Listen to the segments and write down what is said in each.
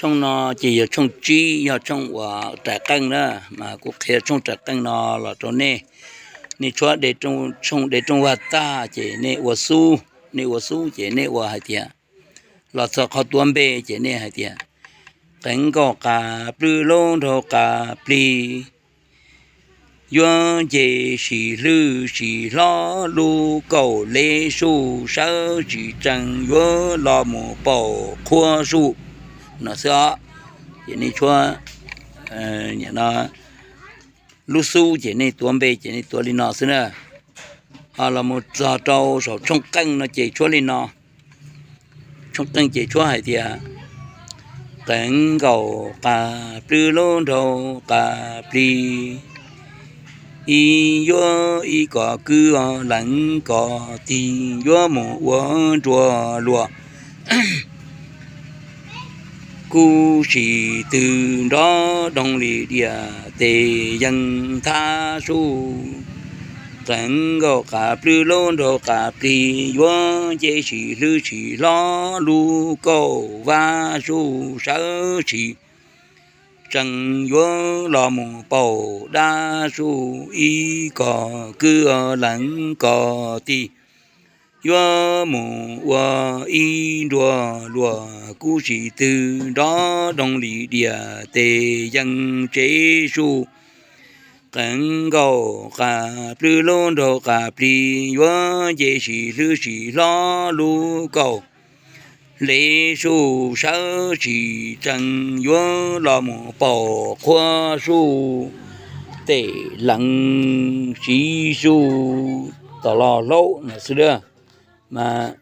Tshooj no ces yog tshooj tsib, yog tshooj uas rais qeej na, mas kuv qhia tshooj rais qeej no los rau nej. Nej tshuab, tshooj dev rooj vag tag ces nej ua xub, nej ua xub ces nej ua hais tias, los txog qhov tuav npe ces nej hais tias, qeev nkaus qas plwb lub nraug qas plig, yuav nce sim hlwb sim hlob lub kaum leb suj sawv tsis tsees yuav los mus paum qhuab suj no xwb os. Ces nej tshuab lub xub ces nej tuav npe ces nej tuav li no xwb na. Ho los mus txog rau saum tshooj qeej no ces tshuab li no. Tshooj qeej ces tshuab hais tias, qeev nkaus qas plwb lub nraug qas plig, ib yuav ib kos kwb leev kos tig yuav mus ua nruas luas. Kub sim twg nrov doog li diam tes yees thab suj. Qeev nkaus qas plwb lub nraug qas plig yuav nce sim hlwb sim hlob lub kaum vab suj sawv tsis tsees yuav los mus paum dab suj ib kos kwb leev kos tig yuav mus ua ib nruas luas. Kub sim twg nrov doog li diam tes yees tsev suj. Qeev nkaus qas plwb lub nraug qas plig yuav nce sim hlwb sim hlob lub kaum leb suj sawv tsis tsees yuav los mus paum qhuab suj tes leev siv suj tom los hlaub no xwb a. Mas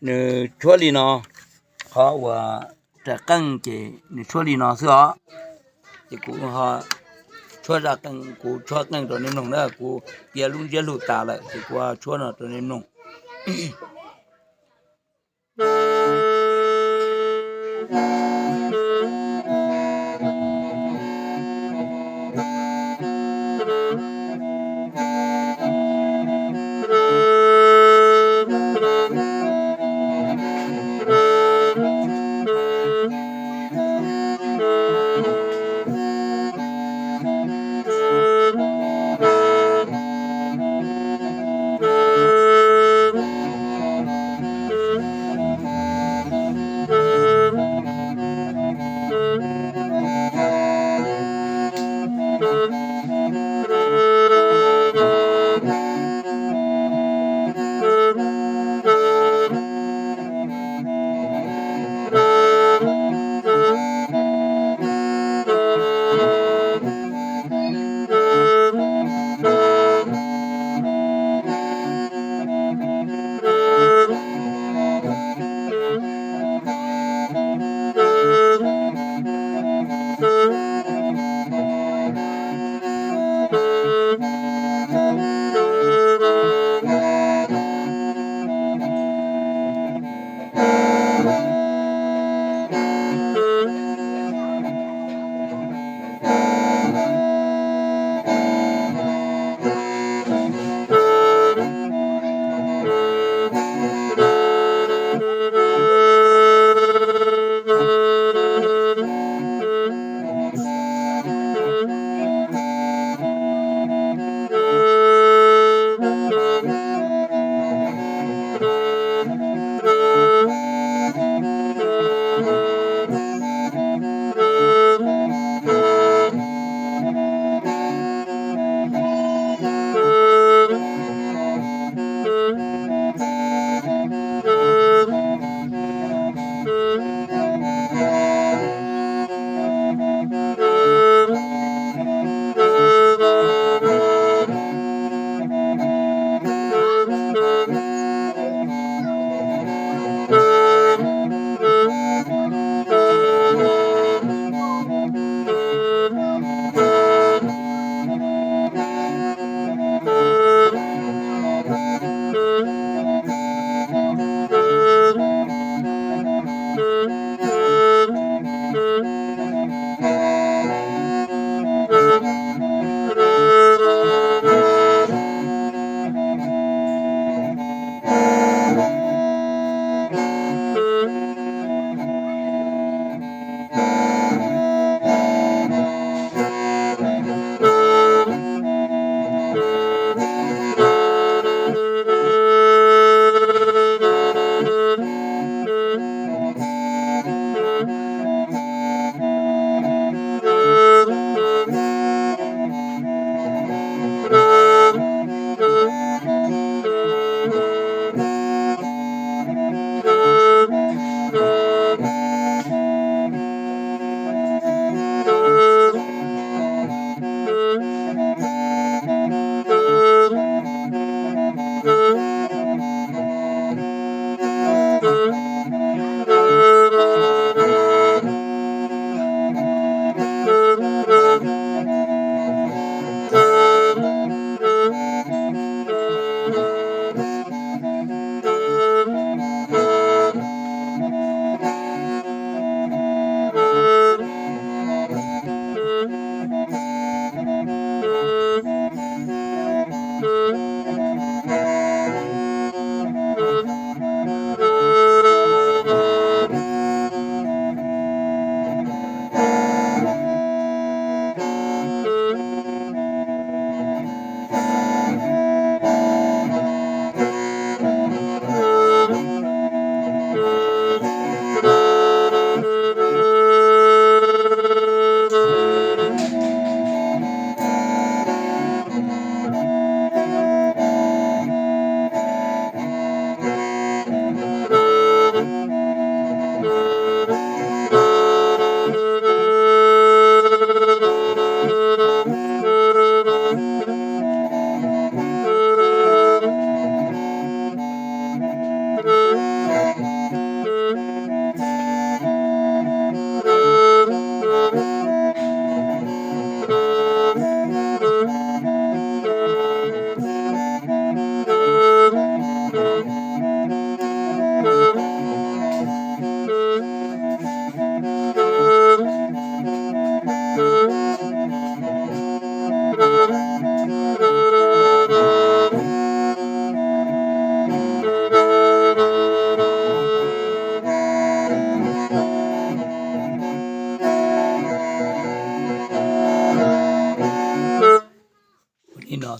nws tshuab li no, qhov uas rais qeej ces nws tshuab li no xwb os. Ces kuv tshuab zaj qeej, kuv tshuab qeej rau nej mloog na, kuv piav lub ntsiab lus tas lawm ces kuv tshuab no rau nej mloog.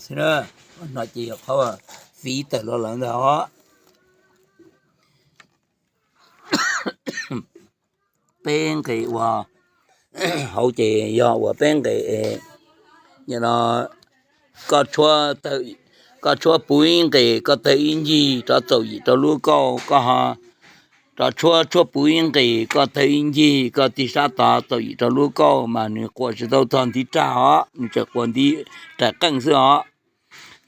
xwb na. No ces yog qhov fiv tawm los lawm ntag os. Peb nqes uas hauv ces yog uas peb nqes, no, koj tshuab puv ib nqes koj tawg ib ncig rov txaus yim rau lub kauj, koj ho rov tshuab tshuab puv ib nqes koj tawg ib ncig koj tig sab tod txaus yim rau lub kauj, mas nws quas tsis tau txog ntiv rag os, nws tseem quas ntiv rais qeej xwb os.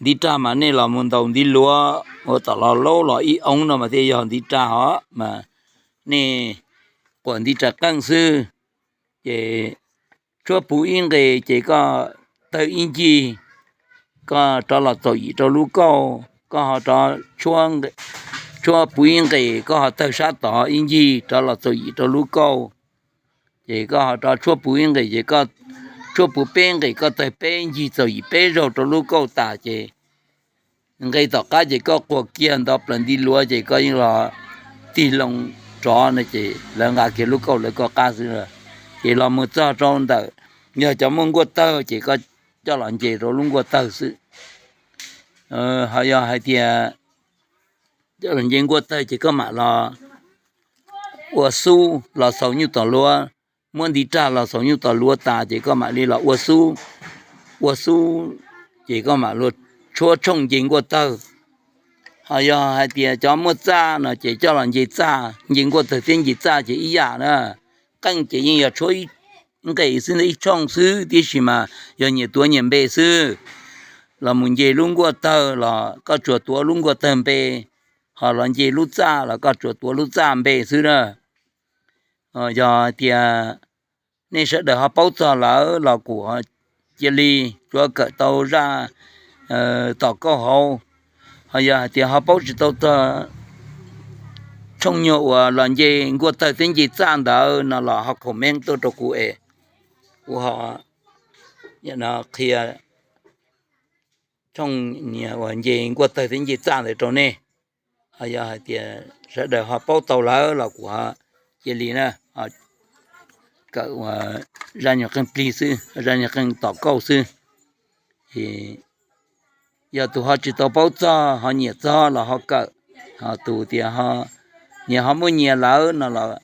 Ntiv rag mas nej los mus ntaus ntiv luav ua tom los laub los ib oob no mas thiaj yog ntiv rag os, mas nej quas ntiv rais qeej xwb. Ces tshuab puv ib nqes ces koj tawg ib ncig, koj rov los txaus yim rau lub kauj, koj ho rov tshuab puv ib nqes koj ho tawg sab tod ib ncig rov los txaus yim rau lub kauj. Ces koj ho rov tshuab puv ib nqes ces koj tshuab puv peb nqes koj tawg peb ncig txaus yim peb zaug rau lub kauj tas ces nqe tom qab ces koj quas kiag nto plaws ntiv luav ces koj yeej los tig loo rov no ces lawv nqa kiag lub kauj lawv koj qab xwb. Ces los mus txog rau ntawm, yog cov muaj nkuaj tawg ces koj coj los nce rau lub nkuaj tawg xwb. Ho yog hais tias coj los nce nkuaj tawg ces koj mam los ua xub los xaus nyuj tom luav, muab ntiv rag los xaus nyuj tom luav tas ces koj mam li los ua xub, ua xub ces koj mam los tshuab tshooj nce nkuaj tawg. Ho yog hais tias cov muaj txaj no ces coj los nce txaj, nce nkuaj tawg thiab nce txaj ces ib yam na. Qeej ces yeej yog tshuab ib nqes xwb ntag, ib tshooj xwb, tiam sis mas yog nyias tuav nyias npe xwb. Los mus nce lub nkuaj tawg los koj tsuas tuav lub nkuaj tawg npe, ho los nce lub txaj los koj tsuas tuav lub txaj npe xwb na. Yog hais tias nej sawv daws ho paub txog lawm los kuv cia li tsuav kawm tau zaj tom kauj hauv. Ho yog hais tias ho paub tsis tau txog tshooj nyuag uas los nce nkuaj tawg thiab nce txaj ntawd no los ho comment tuaj rau kuv es kuv ho qhia tshooj niag uas nce nkuaj tawg thiab nce txaj ntawd rau nej. Ho yog hais tias sawv daws ho paub tau lawm los kuv ho cia li na, kawm zaj nyuag qeej plig xwb, zaj nyuag qeej tom kauj xwb. Yog tus ho tsis tau paub txog ho nyiam txog los ho kawm, ho tus tias nyias ho muaj nyias lawm no los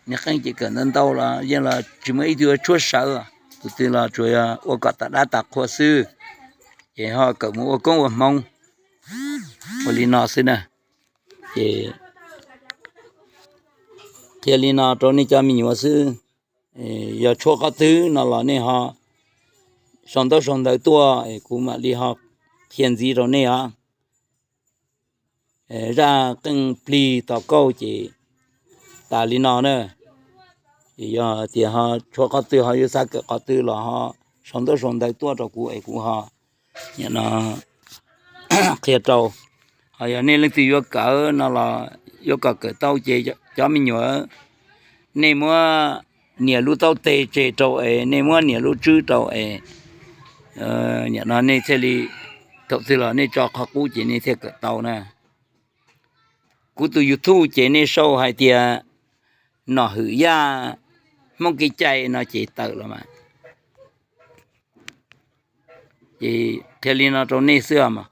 niag qeej ces kawm ntau ntau los yeej los tsis muaj ib tug tshuab sawv, tus twg los tsuas ua kom tas dab tas qhua xwb, ces ho kawm mus ua koob ua hmoov ua li no xwb na. Ces qhia li no rau nej cov me nyuam xwb. Yog tshuav qhov twg no los nej ho sau ntaub sau ntawv tuaj es kuv mam li ho qhia ntxiv rau nej os. Zaj qeej plig tom kauj ces tas li no na. Yog tias ho tshuav qhov twg ho yuav xav kawm qhov twg los ho sau ntaub sau ntawv tuaj rau kuv es kuv ho qhia rau. Ho yog nej leej twg yuav kawm no los yuav kom kawm tau ces cov me nyuam, nej muab niam lub taub teg tseg rau es nej muab niam lub tswb rau es nim no nej thiaj li, thaum twg los nej tso qhov qub ces nej thiaj kawm tau na. Kuv tus YouTube ces nej sau hais tias Nom Hwm Yaj Hmoob Kev Cai no ces tawm los mas. Ces qhia li no rau nej xwb os.